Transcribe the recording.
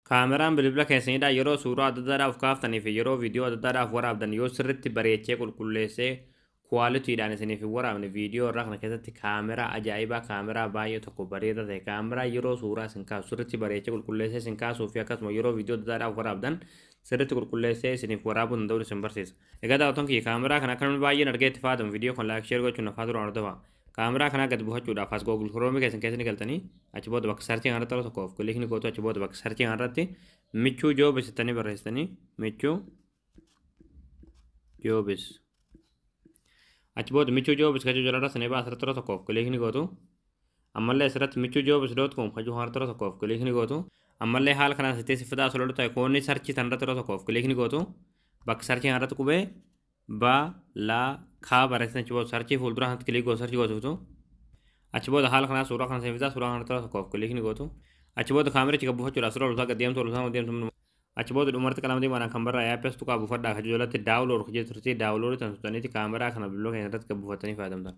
Kaameraan bilbila keessanidha yeroo suuraa adda addaadhaaf kaaftanii fi yeroo viidiyoo adda addaadhaaf waraabdan yoo sirriitti bareechee qulqulleessee qualitydhaan isiniif hin waraabne, viidiyoo irraa kana keessatti kaameraa ajaa'ibaa, kaameraa baay'ee tokko bareeda ta'e, kaameraa yeroo suuraa isin kaasu sirriitti bareechee qulqulleessee isin kaasuu fi akkasuma yeroo viidiyoo adda addaadhaaf waraabdan sirriitti qulqulleessee isiniif waraabuu danda'uun isin barsiisa. Egaa daawwattoon kiyya, kaameraa kana akka namni baay'een argee itti fayyadamu viidiyoo kan like, share gochuun afaa turaan hordofa. Kaameraa kana gad buufachuudhaaf as Google Chrome keessan keessa ni galtanii, achi booda bakka searchii kanarratti yeroo tokkoof click ni gootu. Achi booda bakka searchii kanarratti Michuu Jobs jettanii barreessitanii, Michuu Jobs. Achi booda Michuu Jobs kajuu jalarra sanii baa asirratti yeroo tokkoof click ni gootu. Ammallee asirratti michuujobs.com kajuu kanarratti yeroo tokkoof click ni gootu. Ammallee haala kanaan sittee sifitaa sololu ta'e koonni searchii tanarratti yeroo tokkoof click ni gootu. Bakka searchii kanarratti qubee ba la kaa barreessitan, achi booda searchii fuuldura kanatti click gootu, searchii gootuutu. Achi booda haala kanaa suuraa kana seenfitaa, suuraa kanarratti yeroo tokkoof click ni gootu. Achi booda kaamerichi gad buufachuudhaaf suuraa olsaa gad deemtu, olsaa deemtu. Achi booda dhumarratti qalama diimaadhaan kan barraa'e apps tuqaa buufadhaa kajuu jalatti download kajee turte, download tan tutaniiti kaameraa kana bilbila keenya irratti gad buufatanii fayyadamtan.